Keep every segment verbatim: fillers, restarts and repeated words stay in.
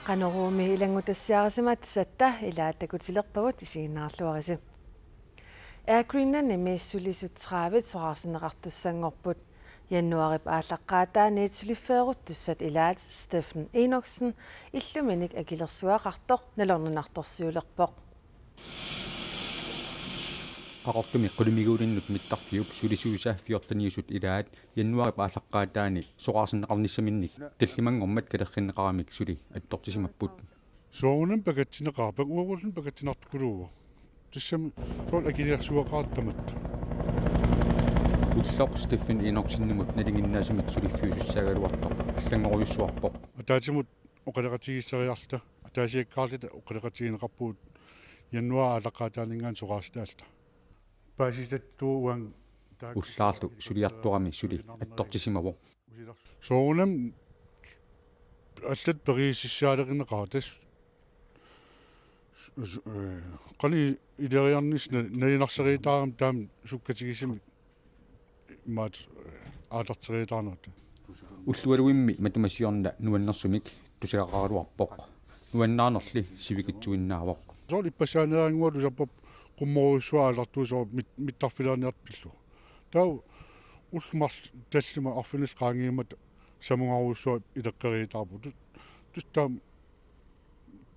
Qanoruumi ilanngutassiarisimasatta ilaat takutilerpagut, isiginnaarluarisi. Air Greenlandimi sulisut tredive soraarsinneqartussanngorput. Januaarip aallaqqaataaniit suliffeeruttussat ilaat Steffen Enoksen illuminik akilersuaqartoq nalorninartorsiulerpoq. Qaqortumi qulimiguulinnut mittarfiup sulisuisa fjorteniusut ilaat januaarip aallaqqaataani soraarsinneqarnissaminnik tallimanngormat kalerrinneqaramik suli attortisimapput. Soorunami pakatsineqarpoq, uagutsinnut pakatsinartukuluuvoq. Tassami soorlu akilersuaqartoq tamatta. Ulloq Steffen Enoksenimut nalinginnaasumik suliffiusussaagaluartoq allanngorujussuarpoq. Ataatsimut oqaloqatigiisseriarluta, ataasiakkaarluta oqaloqatigineqarpugut januaarip aallaqqaataaninngaanniit soraarsitalluta. Paasisattuuan taak- Ullaarlu suliartorami suli attortisimavoq. Soorunami allat periusissaaleqineqarpoq tassa, eh, qanoq ileriarnissaq na-, nalunarsariataarami taama sukkatigisumik imaat, eh, aallarteriataarnerat. Ullualuimmi matuma siorna nuannersumik tusagaqaraluarpoq. Nuannaarnerli sivikitsuinnaavoq. Soorlu ippassaaneeraanngualu sappap qummorujussuaq aallartuusoq mit-, mittarfiliarniartoq pillugu. Taava ullut marluk tallimat arfineq-marluk qaangiummata samungarujussuaq ileqqeriataarpoq. Tus-, tus taama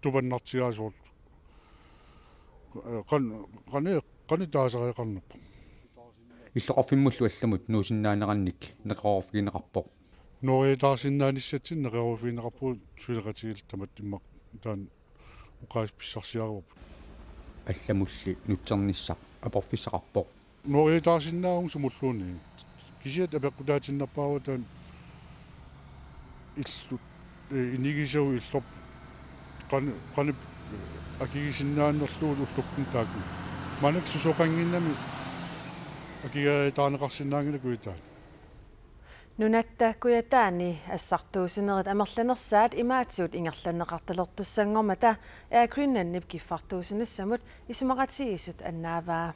tupannartigaat soorlu. Qan-, qani-, qanoq taasariaqarnerpoq. Illoqarfimmullu allamut nuusinnaanerannik neqeroorfigineqarpoq. Norgetaarsinnaanissatsinnut neqeroorfigineqarpugut suleqatigiillu tamatta immaqa taanna oqaaseq pissarsiareerparput. Allamulli nutsernissaq aporfissaqarpoq. Norgetaarsinnaavunga sumulluunniit. Kisianni apeqqutaatinnerpaavoq taanna illut, eh, inigisagut illorput qan-, qanoq, eh, akigisinnaanerlugu ullorput taakku. Maannakkut susoqannginnami akigeriataarneqarsinnaanngilaq kujataani. Nunatta kujataani assartuussinerit amerlanersaat imaatigut ingerlanneqartalertussanngormata Air Greenlandip kiffartuussinissamut isumaqatigiissut annaavaa.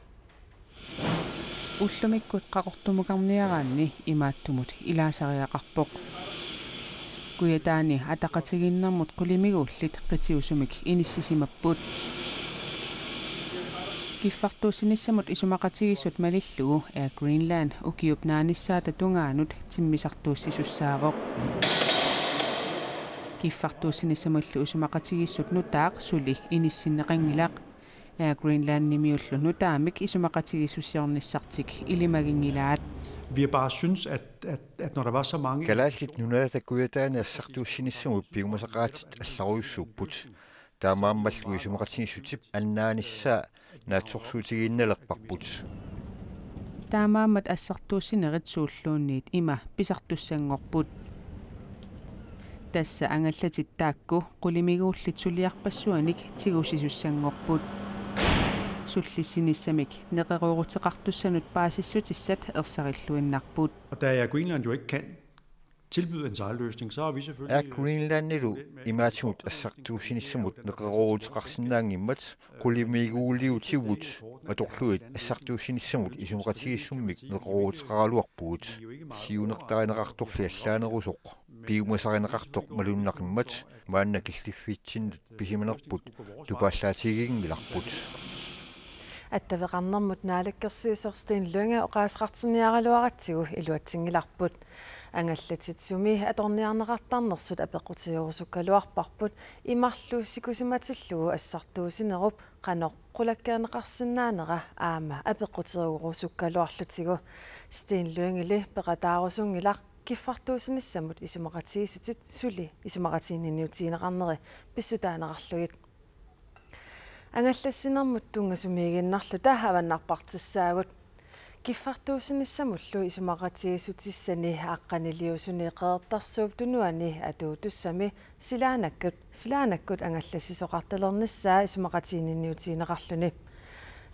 Ullumikkut Qaqortumukarniaraanni imaattumut ilaasariaqarpoq. Kujataani ataqatigiinnermut qulimiguullit qitiusumik inissisimapput. Kiffartuussinissamut isumaqatigiissut malillugu Air Greenland ukiup naanissaata tungaanut timmisartuussisussaavoq. Kiffartuussinissamullu isumaqatigiissut nutaaq suli inissinneqanngilaq. Air Greenlandimiullu nutaamik isumaqatigiissusiornissartik ilimaginngilaat. Vi har bare synes, at, at, at når der var så mange Kalaallit Nunaata kujataani assartuussinissamut piumasaqaatit allarujussuupput. Taamaammallu isumaqatigiissutip annaanissaa naatsorsuutigiinnalerparput. Taamaammat assartuussinerit suulluunniit ima pisartussanngorput. Tassa angallatit taakku qulimiguullit suliarpassuanik tigusisussanngorput. Sullissinissamik neqerooruteqartussanut paasissutissat ersarilluinnarput. Og da Air Greenland jo ikke kan tilbyde en sejlløsning, så har vi selvfølgelig Air Greenlandilu imaatigut assartuussinissamut neqerooruteqarsinnaanngimmat qulimiguuliutigut atorlugit assartuussinissamut isumaqatigiissummik neqerooruteqaraluarpugut. Siunertarineqartorli allaanerusoq piumasarineqartoq malunnaqimmat maanna killiffitsinnut pisimanerput tupaallaatiginngilarput. Attaveqarnermut naalakkersuisoq Steen Lynge oqaaseqartinniaraluaratsigu iluatsinngilarput. Angallatit sumi atorniarneqartarnersut apeqqutigerusukkaluarparput imarlu sikusimatillugu assartuussinerup qanoq qulakkeerneqarsinnaanera aamma apeqqutigerusukkaluarlutigu. Steen Lyngeli peqataarusunngilaq kiffartuussinissamut isumaqatigiissutit suli isumaqatiginninniutigineqarneri pissutaaneqarlugit. Angallassinermut tunngasumiiginnarluta avannarpartissaagut. Kiffartuussinissamullu isumaqatigiissutissani aqqaniliusuni Qeqertarsuup Tunuani atuutussami silaannakkut, silaannakkut angallassisoqartalernissaa isumaqatiginninniutigineqarluni.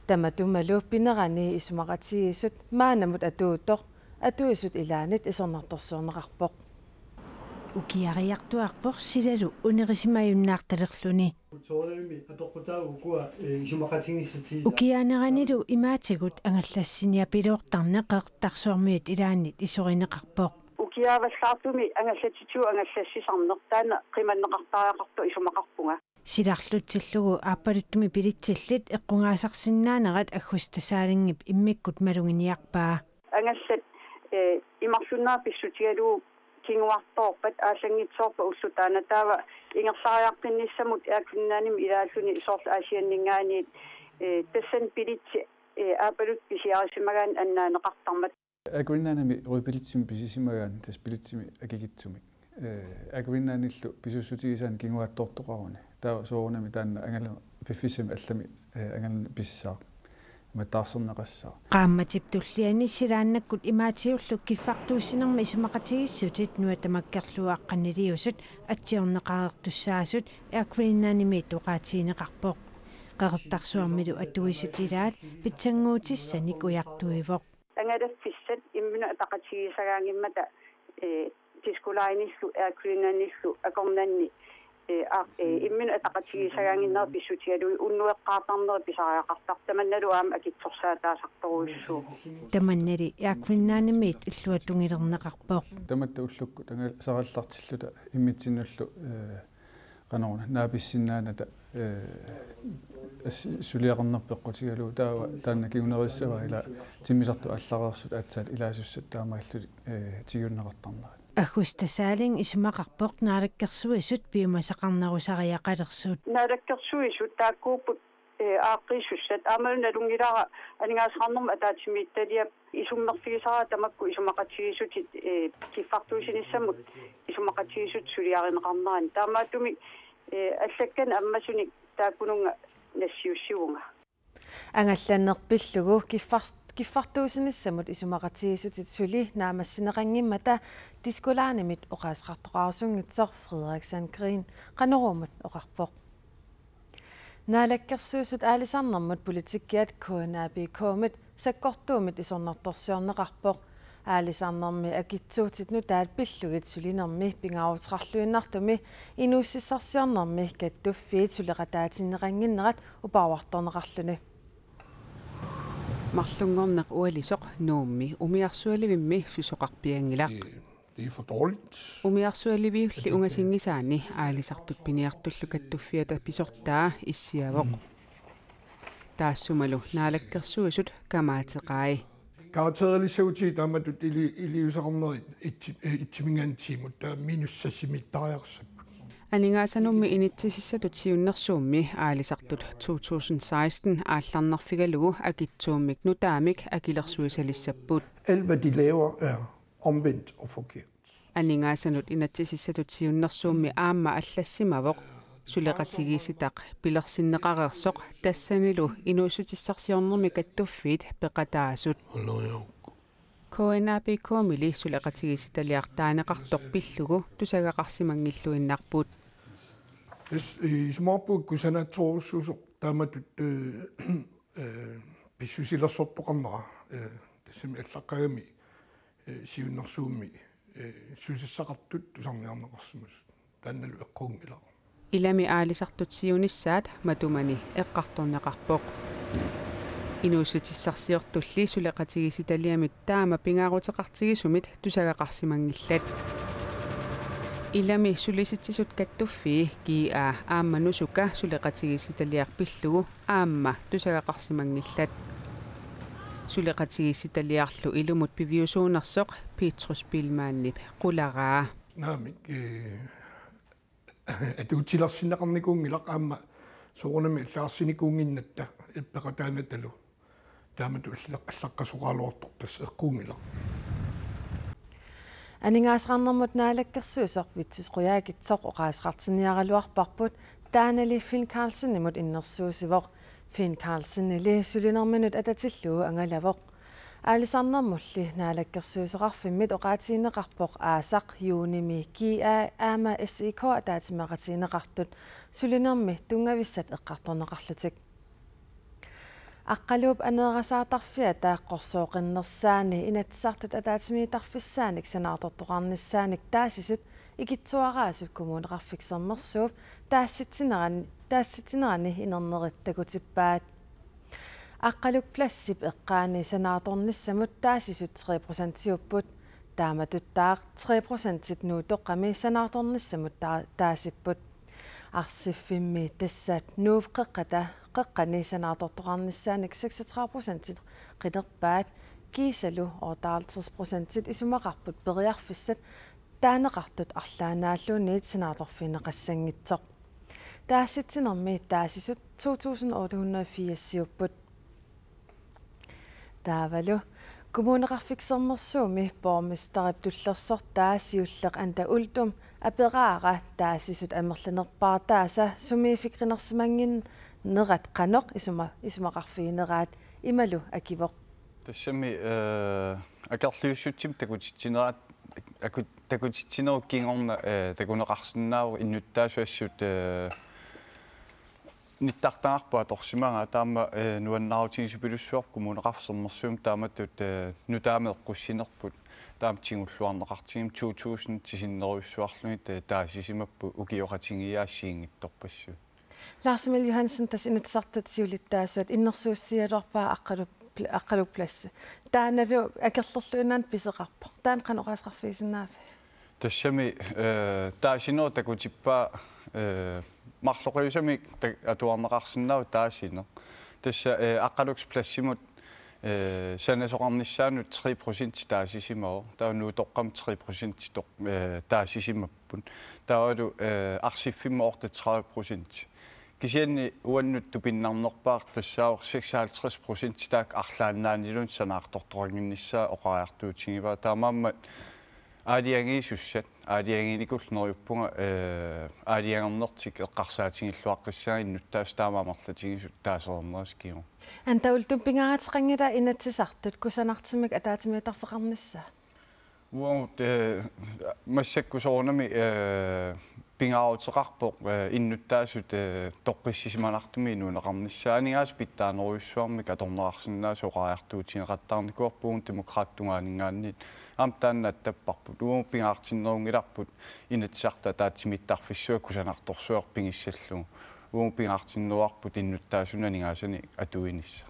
Tamatumalu pinerani isumaqatigiissut maannamut atuuttoq atuisut ilaannit isornartorsiorneqarpoq. Ukiariartuarpoq silalu unerisimajunnaartalerluni. Ukiaaneranilu imaatigut angallassiniapiloortarneq Qeqertarsuarmiut ilaannit isorineqarpoq. Kiaavallaartumik angallatitigut angallassisarneq taanna qimanneqartariaqartoq isumaqarpunga. Silarlutsillugu aappaluttumi bilitsillit eqqugaasarsinnaanerat Agusta Salingip immikkut maluginiarpaa. Angallat, eh, imarlunneq pissutigalugu kinguartoorpat aallanngitsoorpat ulloq taanna taava ingerlariaqqinnissamut Air Greenlandimi ilaalluni soorlu Aasianninngaanniit, eh, tassani bilitsi, eh, aappaluttut pisiarisimagaanni annaaneqartarmat. Air Greenlandimi rødbilitsimik pisisimagaanni tassa bilitsimik akikitsumik. Eh, Air Greenlandillu pisuussutigisaanni kinguaattoortoqaruni. Taava soorunami taanna angalan piffissami allami, eh, angalanut pisissaaq. Imaattarserneqassaaq. Qaammatip tulliani silaannakkut imaatiullu kiffartuussinermi isumaqatigiissutit nunatta makkerlugu aqqaniliusut atsiorneqareertussaasut Air Greenlandimiit oqaatigineqarpoq. Qeqertarsuarmilu atuisut ilaat pitsannguutissanik ujartuivoq. Angalaffissat imminut ataqatigiissagaanngimmata, eh, Disko Linellu Air Greenlandillu akornanni, eh, a-, eh, imminut ataqatigiissagaannginnerat pissutigalugu unnueqqaartarnerit pisariaqartarpoq, tamannalu aamma akitsorsaataasartorujussuuvoq. Tamannali Air Greenlandimiit illuatungilerneqarpoq. Tamatta ullukkut angalasarallartilluta immitsinnullu, eh, qanoruna naapissinnaanata, eh, as-, suliaqarnerput peqqutigalugu taava taanna kingunerissavaa ila timmisartut aallareersut aatsaat ilaasussat taamaalillutik, eh, tiguneqartarnerat. Agusta Saling isumaqarpoq Naalakkersuisut piumasaqarnerusariaqalersut. Naalakkersuisut taakkuupput, eh, aaqqiissussat aammalu nalunngilara aningaasaqarnermut ataatsimiititaliap isummerfigisara tamakku isumaqatigiissutit, eh, kiffartuussinissamut isumaqatigiissutit suliarineqarneranni. Taamaattumik, eh, allakkanik ammasunik taakkununnga nassiussivunga. Angallanneq pillugu kiffar-, kiffartuussinissamut isumaqatigiissutit suli naammassineqanngimmata Disko Linimit oqaaseqartoqarusunngitsoq Frederik Sandgreen Qanoruumut oqarpoq. Naalakkersuisut aalisarnermut politikkiat K N A P K-mit sakkortuumik isornartorsiorneqarpoq. Aalisarnermi akitsuutit nutaat pillugit sulinermi pingaaruteqarluinnartumi inuussutissarsiornermi kattuffiit suleqataatinneqannginnerat uparuartorneqarluni. Marlunngorneq ualisoq Nuummi umiarsualivimmi susoqarpianngilaq. Det er for dårligt. Umiarsualiviulli ungasinngisaanni aalisartut piniartullu kattuffiata pisortaa issiavoq. Taassumalu Naalakkersuisut kamaateqai. Karakterilissagutsigit taamatut ili-, iliuuseqarnerit itsi-, eh, itsiminngaanniit tiimut taava minus seksimiittariaqassapput. Aningaasanummi inississisatut siunnersuummi aalisartut to tusind seksten aallarnerfigalugu akitsuummik nutaamik akilersuisalissapput. Alt hvad de laver er omvendt og forkert. Aningaasanut inatsisissatut siunnersuummi aamma allassimavoq suleqatigiissitaq pilersinneqareersoq tassanilu inuussutissarsiornermi kattuffiit peqataasut. K N A P K-mili suleqatigiissitaliaq taaneqartoq pillugu tusagaqarsimanngilluinnarput. Tassa, eh, isumaqarpunga kusanartorujussuusoq taamatut, eh, eh, pissusilersortoqarnera, eh, tassami allaqqagami, eh, siunnersuummi, eh, susassaqartut tusarniarneqarsimasut. Taannalu eqquunngilaq. Ilami aalisartut siunissaat matumani eqqartorneqarpoq. Inuussutissarsiortulli suleqatigiissitaliamit taama pingaaruteqartigisumit tusagaqarsimanngillat. Ilami Sulisitsisut Kattuffii, G A aamma Nusuka suleqatigiissitaliaq pillugu aamma tusagaqarsimanngillat. Suleqatigiissitaliarlu ilumut piviusuunersoq Petrus Biilmannip qularaa. Naamik, eh, atuutilersinneqarnikuunngilaq aamma soorunami allagarsinikuunnginnatta peqataanatalu. Taamatut alla-, allaqqasoqaraluartoq tassa eqquunngilaq. Aningaasaqarnermut naalakkersuisoq Vittus Qujaukitsoq oqaaseqartinniaraluarparput taannali Finn Karlsenimut innersuussivoq. Finn Karlsenili sulinerminut atatillugu angalavoq. Aalisarnermulli naalakkersuisoqarfimmit oqaatigineqarpoq aasaq juunimi G A aamma S I K ataatsimeeqatigineqartut sulinermi tunngavissat eqqartorneqarlutik. Aqqaluup aneerasaartarfiata qorsooqinnersaani Inatsisartut ataatsimiittarfissaannik sanaartortoqarnissaanik taasisut ikittuaraasut Kommuneqarfik Sermersuup taasitsinerani, taasitsinerani inernerit takutippaat. Aqqaluk Pladsip eqqaani sanaartornissamut taasisut tre procentiupput. Taamatuttaaq tre procentit Nuutoqqami sanaartornissamut taa-, taasipput. Arsiffimmi tassa Nuup qeqqata, qeqqani sanaartortoqarnissaanik seksogtredive procentit qinerpaat, kiisalu otteoghalvtreds procentit isumaqarput periarfissat taaneqartut arlaannaalluunniit sanaartorfigineqassanngitsoq. Taasitsinermi taasisut to tusind otte hundrede og firs-iupput. Taavalu Kommuneqarfik Sermersuumi borgmesterip tullersortaa siulleq Anda Uldum aperaara taasisut amerlanerpaartaasa sumiiffiginersimannginnerat qanoq isuma-, isumaqarfigineraat, imalu akivoq: Tassami, eh, akerliussutsimik takutitsineraat, aku-, takutitsinerup kingorna, eh, takuneqarsinnaavoq innuttaasut assut, eh, nittartagarput atorsimagaat, taama, eh, nuannaarutigisorujussuarput Kommuneqarfik Sermersuumi taamatut, eh, nutaamik eqqussinerput. Taama tigulluarneqartigimmata to tusind sinnerujussuarlugit, eh, taasisimapput ukioqatigiiaat assigiinngitsorpassuit. Lars Emil Johansen, tassa Inatsisartut siulittaasuat innersuussigaluarpara Aqqalu-, Aqqaluk Pladsi. Taannalu akerlerluinnaq pisoqarpoq. Taanna qanoq oqaaseqarfigisinnaaviuk? Tassami, eh, taasinerup takutippaa, eh, marloqiusamik ta-, atuarneqarsinnaavoq taasineq. Tassa, eh, Aqqaluk Pladsimut, eh, sanasoqarnissaanut tre procent taasisimavoq. Taava Nuutoqqami tre procent toq-, eh, taasisimapput. Taavalu, eh, Arsiffimmut otteogtredive procent. Kisianni uannut tupinnarnerpaaq tassaavoq seksoghalvtreds procent taakku arlaannaaniluunniit sanaartortoqannginnissaat oqariartuutigivaa. Taamaammat aalajangiisussat, aalajangiinikullu neriuppunga, eh, aalajangernertik eqqarsaatigilluaqqissaanga innuttaasut taama amerlatigisut taasereernerisa kingorna. Anda Uldum, pingaaruteqanngilaa Inatsisartut kusanartumik ataatsimiittarfeqarnissaat? Uagut, eh, massakkut soorunami, eh, pingaaruteqarpoq, eh, innuttaasut, eh, toqqissisimanartumik inuuneqarnissaat, aningaasat pitsaanerujussuarmik atorneqarsinnaasut oqariartuutigineqattaarnikuuarput, uagut Demokraatit tungaanninngaanniit aamma taanna attapparput. Uagut pingaartinnerunngilarput Inatsisartut ataatsimiittarfissuat kusanartorsuaq pigissallugu. Uagut pingaartinneruarput innuttaasunut aningaasanik atuinissaq.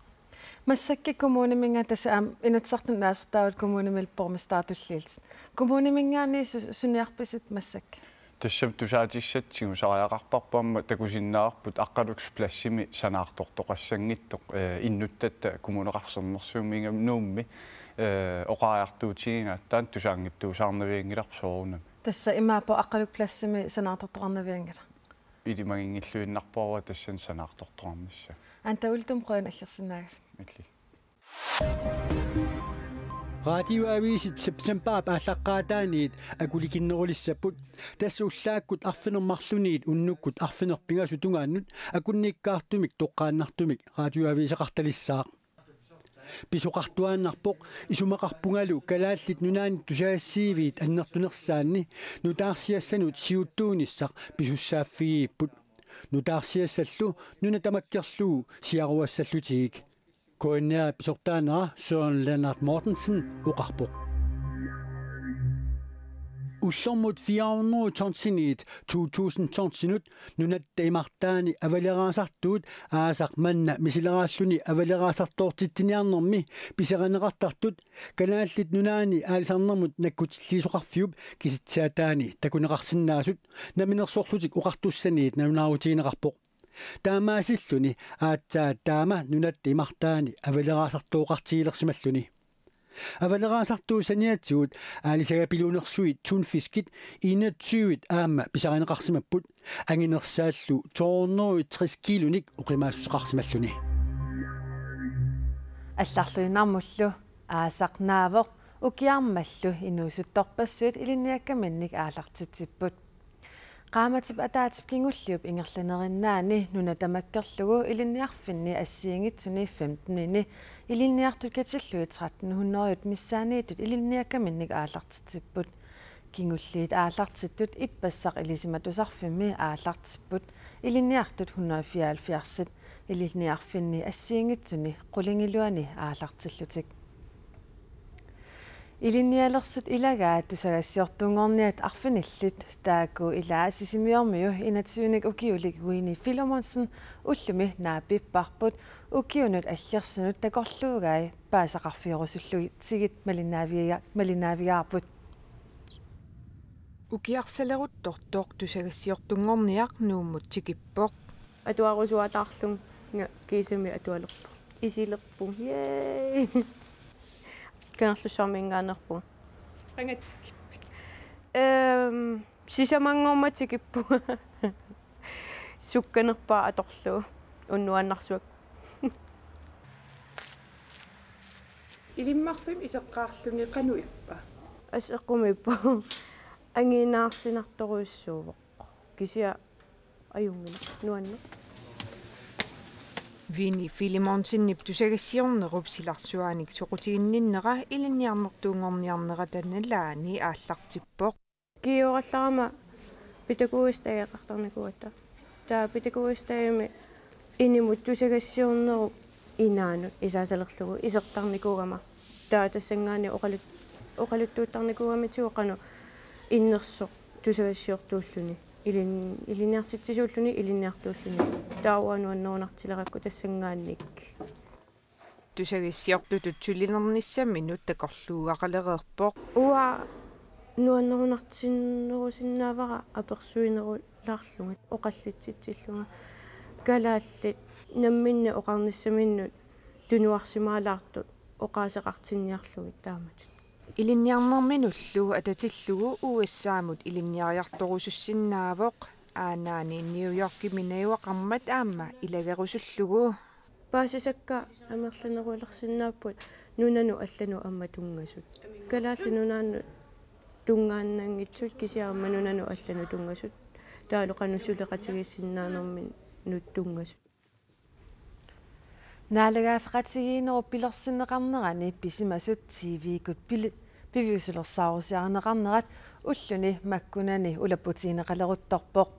Massakkut kommuniminngaanniit, tassa aamma Inatsisartuni naasortaavit kommunimi borgmesteri tulliullutit. Kommuniminngaanniit su-, suniarpisit massakkut? Tassami tusaatissatut tigusariaqarparput, aamma takusinnaavarput Aqqaluk Pladsimi sanaartortoqassanngitsoq, eh, innuttatta Kommuneqarfik Sermersuumi, ingammik Nuummi, eh, oqariartuutigigaat, taanna tusaanngitsuusaarnavianngilarput soorunami. Tassa imaappoq Aqqaluk Pladsimi sanaartortoqarnavianngilaq? Ilimaginngilluinnarpoq tassani sanaartortoqarnissaa. Anda Uldum, qujanaq aggersinnaagavit. Illit. Radioavisit septembarip aallaqqaataaniit akulikinnerulissapput. Tassa ullaakkut arfineq-marlunniit unnukkut arfineq-pingasut tungaannut akunnikkaartumik toqqaannartumik radioaviseqartalissaaq. Pisoqartuaannarpoq isumaqarpungalu Kalaallit Nunaanni tusagassiiviit annertunersaanni nutaarsiassanut siuttuunissaq pisussaaffigigipput. Nutaarsiassallu nuna tamakkerlugu siaruassallutigik. K N R pisortaanera Søren Lennart Mortensen oqarpoq. Ullormut fire hundrede tonsiniit to tusind tonsinut nunatta imartaani avaleraasartuut aasaq manna misileraalluni avaleraasartoortitsiniarnermi pisarineqartartut Kalaallit Nunaanni Aalisarnermut Nakkutilliisoqarfiup kisitsisaataani takuneqarsinnaasut Namminersorlutik Oqartussaniit nalunaarutigineqarpoq. Taamaasilluni aatsaat taama nunatta imartaani avaleraasartooqartigilersimalluni. Avaleraasartuut saniatigut aalisagapiluunersuit tunfiskit enogtyve aamma pisarineqarsimapput, anginersaallu to hundrede tres kiilunik oqimaassuseqarsimalluni. Allarluinnarmullu aasaq naavoq ukiarmallu inuusuttorpassuit ilinniakkaminnik aallartitsipput. Qaammatip ataatsip kingulliup ingerlanerinnaani nuna tamakkerlugu ilinniarfinni assigiinngitsuni femtenini ilinniartut katillugit tretten hundrede missaanniittut ilinniakkaminnik aallartitsipput. Kingulliit aallartittut ippassaq Ilisimatusarfimmi aallartipput ilinniartut hundrede fireoghalvfjerdsit ilinniarfinni assigiinngitsuni qulingiluani aallartillutik. Ilinnialersut ilagaat tusagassiortunngorniat arfinillit, taakku ilaat Sisimiormiu enogtyvenik ukiulik Winnie Filemonsen ullumi naapipparput, ukiunut aggersunut takorluugai paasisaqarfiorusullugit sigit malinnaaviga-, malinnaavigaarput. Ukiarsaleruttortoq tusagassiortunngorniaq Nuummut tikippoq. Atuarusuataarlunga kiisami atualerpoq. Isilerpunga. Yay! Kangerlussuarmiinngaanneerpunga. Qangatikkippit? Ehm, sisamanngormat tikippunga. Sukkanerpaaq atorlugu. Unnuaannarsuaq. Ilimmarfimmi iseqqaarluni qanoq ippa? Aseqqumiippoq. Angiinaarsinartorujussuuvoq. Kisianni ajunngilaq nuanneq. Vinnie Filemonsenip tusagassiornerup silarsuaanik soqutiginninnera ilinniarnertuunngorniarnerata nalaani aallartippoq. Kiiorallarama pædagogisk dagimi eqqartornikuugatta. Taava pædagogisk dagimi inimut tusagassiornerup inaanut isaasalerlugu isertarnikuugama. Taava tassanngaanniit oqalut-, oqaluttuuttarnikuugamitsigu qanoq innersoq tusagassiortuulluni. Ilin-, ilinniartitsisuulluni, ilinniartuulluni. Taava nuannerunartilerakku tassanngaanniit. Tusagassiortutut sulilernissaminut takorluugaqalereerpoq. Uanga nuannerunartinnerusinnaavara apersuinerulaarlunga, oqallitsitsillunga. Kalaallit namminneq oqarnissaminnut tunuarsimaalaartut oqaaseqartinniarlugit taamatut. Ilinniarnerminullu atatillugu U S A-mut ilinniariartorusussinnaavoq, aanaani New Yorkimi najugaqarmat aamma ilagerusullugu. Paasisakka amerlanerulersinnaapput nunanut allanut aamma tunngasut. Kalaallit Nunaannut tunngaannanngitsut kisianni aamma nunanut allanut tunngasut. Taavalu qanoq suleqatigiissinnaanerminut tunngasut. Naalagaaffeqatigiinnerup pilersinneqarnerani pisimasut T V-kkut pili-, piviusulersaarusiarineqarnerat ulluni makkunani ulapputigineqaleruttorpoq.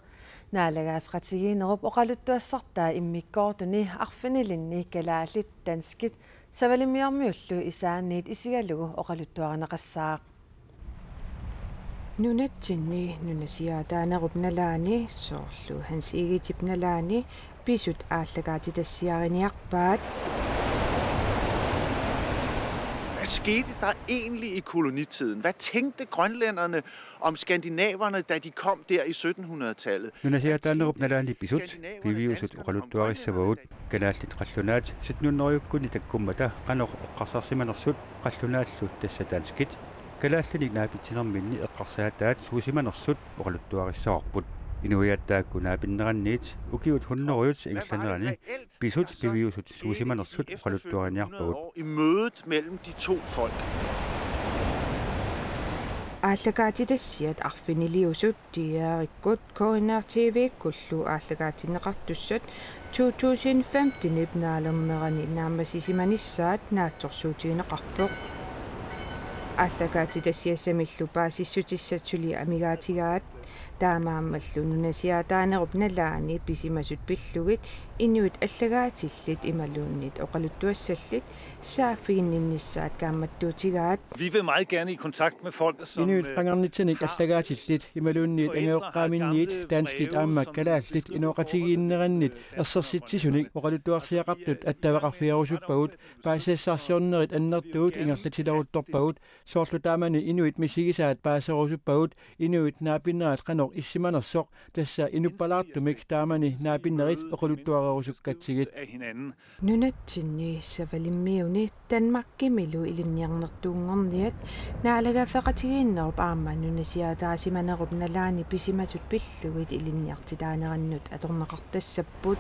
Naalagaaffeqatigiinnerup oqaluttuassartaa immikkoortuni arfinilinni kalaallit, danskit Savalimmiormiullu isaanniit isigalugu oqaluttuarineqassaaq. Nunatsinni nunasiaataanerup nalaani soorlu Hans Egedep nalaani pisut aallakaatitassiariniarpaat. Hvad skete der egentlig i kolonitiden? Hvad tænkte grønlænderne om skandinaverne, da de kom der i sytten hundrede-tallet? Nunasiaataanerup nalaani pisut piviusut oqaluttuarissavagut. Kalaallit qallunaat sytten hundrede-kkunni takkummata qanoq eqqarsarsimanersut, qallunaallu tassa danskit kalaallinik naapitsinerminni eqqarsaataat suusimanersut oqaluttuarissavarput. Inuiaat taakku naapinneranniit ukiut hundredit ingerlaneranni pisut piviusut suusimanersut oqaluttuariniarpagut. I mødet mellem de to folk. Aallakaatitassiat arfiniliusut D R-ikkut K N R T V-kkullu aallakaatinneqartussat to tusind femten-ip naalernerani naammassisimanissaat naatsorsuutigineqarpoq. Aallakaatitassiassamillu paasissutissat suli amigaatigaat, taamaammallu nunasiaataanerup nalaani pisimasut pillugit inuit allagaatillit imaluunniit oqaluttuassallit saaffiginninnissaat kaammattuutigaat. Vi vil meget gerne i kontakt med folk, som, Inuit øh, qangarnitsanik har allagaatillit imaluunniit angajoqqaaminniit danskit aamma kalaallit inooqatigiinnerannit ersersitsisunik oqaluttuarsiaqartut attaveqarfigerusuppagut, paasisassarsiornerit annertuut ingerlatileruttorpagut, soorlu taamani inuit misigisaat paaserusuppagut, inuit naapinnerat qanoq issimanersoq, tassa inuppalaartumik taamani naapinnerit oqaluttuarerusukkatsigit. Af hinanden. Nunatsinni Savalimmiuni Danmarkimilu ilinniarnertuunngorniat naalagaaffeqatigiinnerup aamma nunasiaataasimanerup nalaani pisimasut pillugit ilinniartitaanerannut atorneqartassapput.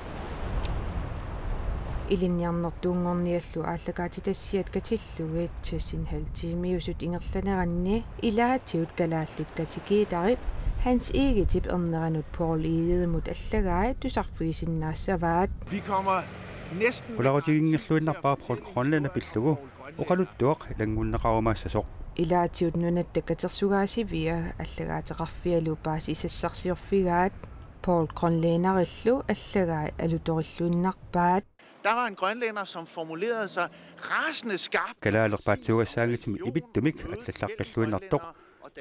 Ilinniarnertuunngorniallu aallakaatitassiat katillugit seksten halv tiimiusut ingerlaneranni ilaatigut kalaallit Kati Kiidarip Hans Egedep erneranut Poul Egedemut allagai tusarfigisinnaassavat. Vi kommer næsten Qularutiginngilluinnarpara Poul Grønlænder pillugu oqaluttuaq ilanngunneqarumaassasoq. Ilaatigut Nunatta Katersugaasivia allagaateqarfialu paasisassarsiorfigaat, Poul Grønlænderillu allagai alutorilluinnarpaat. Der var en grønlænder, som formulerede sig rasende skarpt. Kalaallit paatsuugassaanngitsumik ivittumik allallaqqilluinnartoq,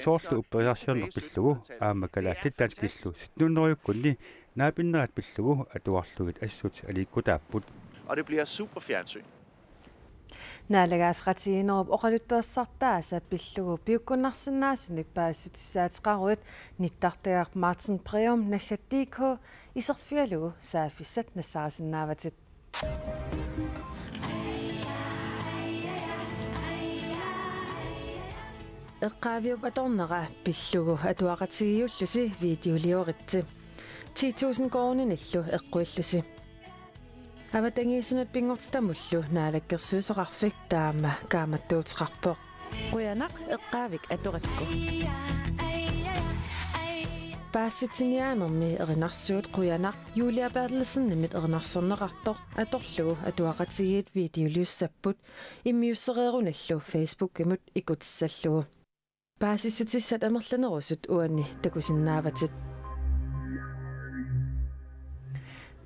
soorlu upperisarsiorneq pillugu aamma kalaallit danskillu sytten hundrede-kkunni naapinnerat pillugu atuarlugit assut aliikkutaapput. Og det bliver super fjernsyn. Naalagaaffeqatigiinnerup oqaluttuassartaasa pillugu piukkunnarsinnaasunik paasissutissaateqaruit nittartagaq Martin Breum nallat D K iserfigalugu saaffissat nassaarisinnaavatit. Eqqaaviup atornera pillugu atuaqatigiiullusi videolioritsi. Ti tusind koruuninillu eqquillusi. Avatangiisinut pinngortitamullu naalakkersuisoqarfik taama kaammattuuteqarpoq. Qujanaq eqqaavik atorakku. Paasitsiniaanermi erinarsuut qujanaq Julia Berthelsenimit erinarsorneqartoq atorlugu atuaqatigiit videoliussapput immiussereerunillu Facebookimut ikkutissallugu. Paasissutissat amerlanerusut uani takusinnaavatit.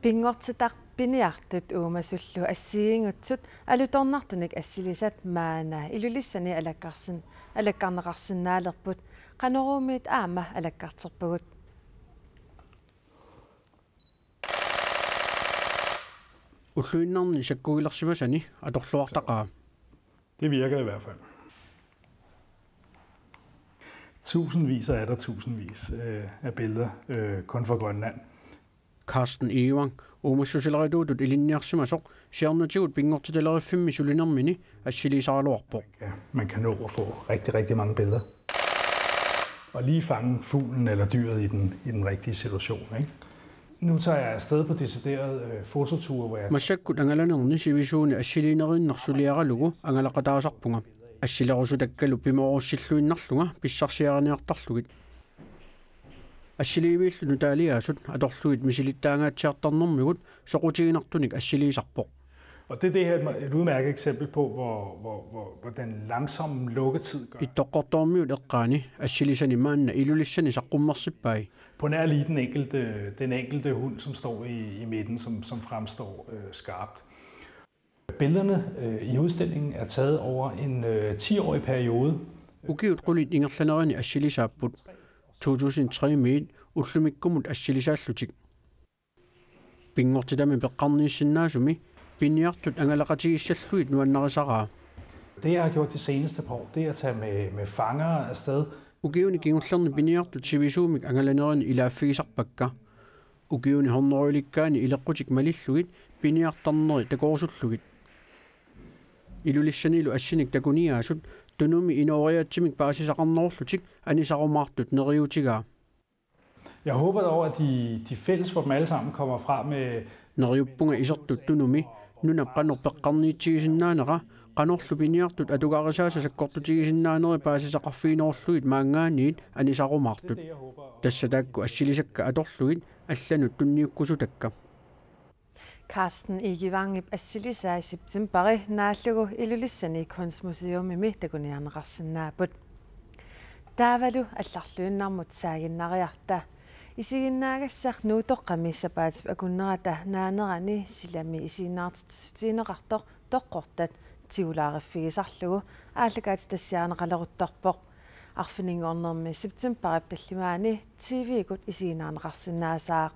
Pinngortitaq piniartut uumasullu assigiinngitsut alutornartunik assilisat maanna Ilulissani alakkarsin-, alakkarneqarsinnaalerput, Qanoruumiit aamma alakkarterpagut. Ulluinnarni sakkugilersimasani atorluartaqaa. Det virker i hvert fald. Tusindvis og atter tusindvis øh, af billeder, øh, kun fra Grønland. Carsten Ewang, uumassusilerituutut ilinniarsimasoq, siornatigut pinngortitaleriffimmik sulinermini assiliisaraluarpoq. Ja, man kan nå at få rigtig, rigtig mange billeder. Og lige fange fuglen eller dyret i den, i den rigtige situation, ikke? Nu tager jeg afsted på deciderede øh, fototure, hvor jeg... Massakkut angalanerni sivisuuni assiliinerinnaq suliaralugu angalaqataasarpunga. Assilerusutakkalu pimoorussilluinnarlunga pissarsiariniartarlugit. Assiliiviillu nutaaliaasut atorlugit misilittaangaatsiartarnermigut soqutiginartunik assiliisarpoq. Og det er det her et, et udmærket eksempel på, hvor, hvor, hvor, hvor den langsomme lukketid gør. Ittoqqortoormiut eqqaani assilisani maanna Ilulissani saqqummersippai. På nær lige den enkelte, den enkelte hund, som står i, i midten, som, som fremstår øh, skarpt. Billederne øh, i udstillingen er taget over en øh, ti-årig periode. Ukiut qulit ingerlanerini assilisaapput. To tusind tre-miit ullumikkumut assilisaallutik. Pinngortitami peqqarniissinnaasumi piniartut angalaqatigissallugit nuannarisaraa. Det, jeg har gjort de seneste par år, det er at tage med, med fangere afsted. Ukiuni kingullerni piniartut sivisuumik angalanerini ilaaffigisarpakka. Ukiuni hundredelikkaani ileqqutik malillugit piniartarneri takorusullugit. Ilulissanilu assinik takuniaasut Tunumi inooriaatsimik paasisaqarnerullutik anisarumaartut neriuutigaa. Jeg håber dog, at de, de fælles for dem alle sammen kommer frem med... Neriuppunga isertut Tunumi nunap qanoq peqqarniitsigisinnaanera, qanorlu piniartut atugarisaasa sakkortutigisinnaaneri paasisaqarfiginerullugit maanngaanniit anisarumaartut. Tassa taakku assilisakka atorlugit allanut tunniukkusutakka. Carsten Egevangip assilisaa septembari naallugu Ilulissani Kunstmuseumimi takuniarneqarsinnaapput. Taavalu allarluinnarmut saaginnariarta. Isiginnaagassiaq Nuutoqqami sapaatip akunnerata naanerani silami isiginnaartitsissutigineqartoq Toqqortat tigulaariffigisarlugu aallakaatitassiarineqaleruttorpoq. Arfininngornermi septembarip tallimaani T V-kkut isiginnaarneqarsinnaasaaq.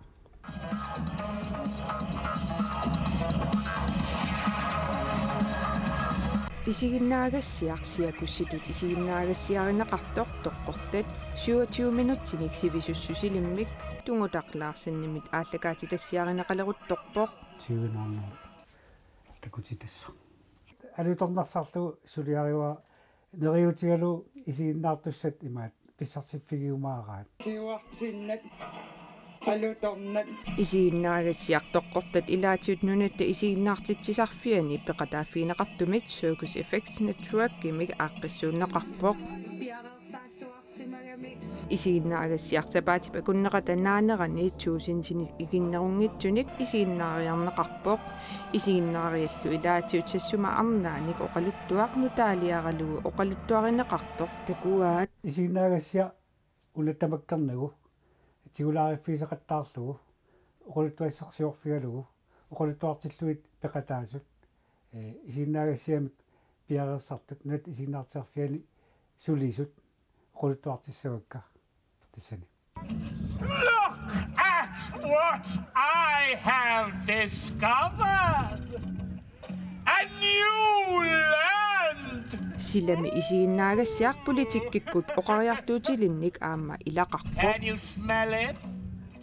Isiginnaagassiaq siakussitut isiginnaagassiarineqartoq Toqqortat syvogtyve minutsinik sivisussusilimmik Tungutaq Larsenimit aallakaatitassiarineqaleruttorpoq. Tyve nul nul. Takutitassaq. Alutornarsarlugu suliarivara neriuutigalugu isiginnaartussat imaat pissarsiffigiumaaraat. Siuartinnat alutornaq. Isiginnaagassiaq Toqqortat ilaatigut Nunatta Isiginnaartitsisarfiani peqataaffigineqartumit Circus F X Networkimik aaqqissuunneqarpoq. Piareersaalluarsimagami. Isiginnaagassiaq sapaatip akunnerata naanerani tuusintinik ikinnerunngitsunik isiginnaariarneqarpoq. Isiginnaariallu ilaatigut sassuma arnaanik oqaluttuaq nutaaliaralugu oqaluttuarineqartoq takuaat. Isiginnaagassiaq una tamakkernagu tigulaariffigisaqattaarlugu oqaluttuassarsiorfigalugu oqaluttuartillugit peqataasut, ee, isiginnaagassiamik piareersartut Nunatta Isiginnaartitsisarfiani sulisut oqaluttuartissavakka tassani. Look at what I have discovered! A new land! Silami isiginnaagassiaq politikkikkut oqariartuutilinnik aamma ilaqarpoq. Can you smell it?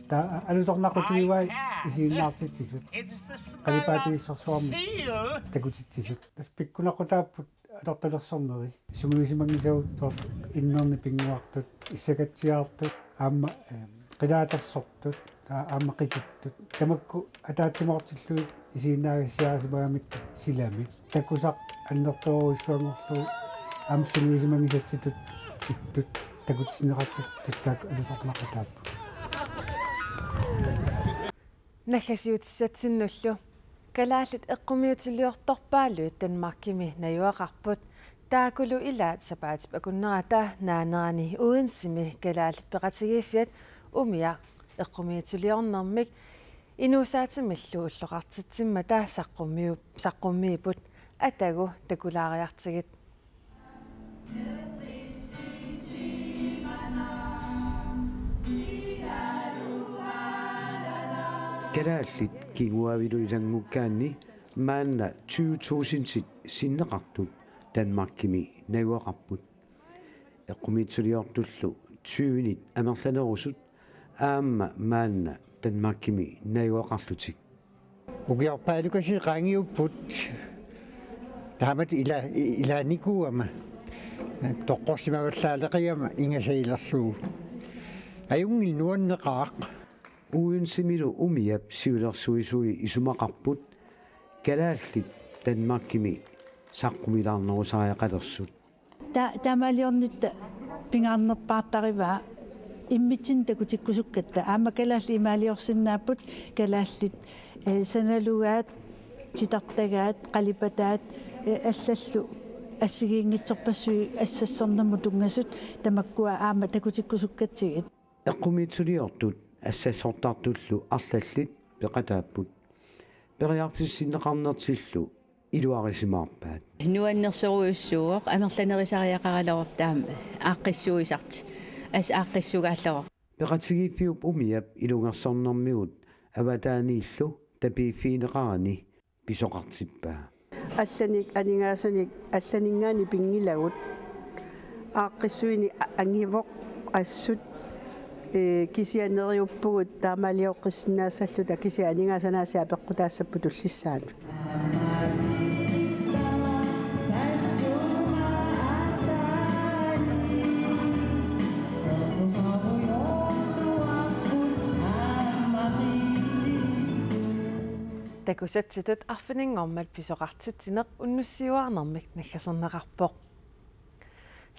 Taava alutornaqqutigivai isiginnaartitsisut. It's the smell of qalipaatigissorsuarmik seal. Takutitsisut. Tassa pikkunaqutaapput atortalersorneri. Sungiusimanngisagut soorlu innerni pinnguartut, issakatsiaartut, aamma, eh, qilaatersortut, taa aamma qitittut. Tamakku ataatsimoortillugit isiginnaagassiarisimagamikku silami. Takusaq annertoorujussuanngorlugu aamma sungiusimanngisatsitut ittut takutissinneqartut tassa taakku alutornaqutaapput. Naggasiutissatsinnullu. Kalaallit eqqumiitsuliortorpaallutik Danmarkimi najugaqarput. Taakkulu ilaat sapaatip akunnerata naanerani Odensemi kalaallit peqatigiiffiat umiaq eqqumiitsuliornermik inuussaatimillu ulloqartitsimmata saqqummiu-, saqqummiipput. Atagu takulaariartigit. Kalaallit kinguaavilu ilanngukkaanni maanna tyve tusindit sinneqartut Danmarkimi najugaqarput. Eqqumiitsuliortullu tyvenit amerlanerusut aamma maanna Danmarkimi najugaqarlutik. Ukiorpaalukasiit qaangiupput. Taamatut ila-, i-, ilaanikuugama. Toqqorsimavallaaleqigama ingasagilersuugut. Ajunngilaq, nuanneqaaq. Odensemilu umiap siulersuisui isumaqarput kalaallit Danmarkimi saqqumilaarnerusariaqalersut. Ta-, taamaaliornitta pingaarnerpaartarivaa immitsinnut takutikkusukkatta. Aamma kalaallit imaaliorsinnaapput, kalaallit, eh, sanalugaat, titartagaat, qalipataat, eh, allallu assigiinngitsorpassuit assassornermut tunngasut tamakkua aamma takutikkusukkatsigit. Eqqumiitsuliortut assassortartullu arlallit peqataapput. Periarfissinneqarnertillu iluarisimaarpaat. Nuannersorujussuuvoq, amerlanerisariaqaraluarpoq, taama aaqqissuisartik. Assut aaqqissugaalluarpoq. Peqatigiiffiup umiap ilungersornermigut avataaniillu tapiiffigineqarani pisoqartippaa. Allanik aningaasanik allaninngaanniit pinngilagut. Aaqqissuineq a-, angivoq assut, ee, kisianni neriuppugut taamaalioqqissinnaassalluta kisianni aningaasat aasiit apeqqutaassapput tullissaanut. Takusatsitut arfininngormat pisoqartitsineq unnussiuaarnermik naggaserneqarpoq.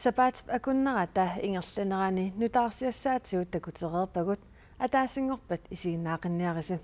Sapaatip akunnerata ingerlanerani nutaarsiassaatigut takutereerpagut, ataasinngorpat isiginnaaqinniarisi.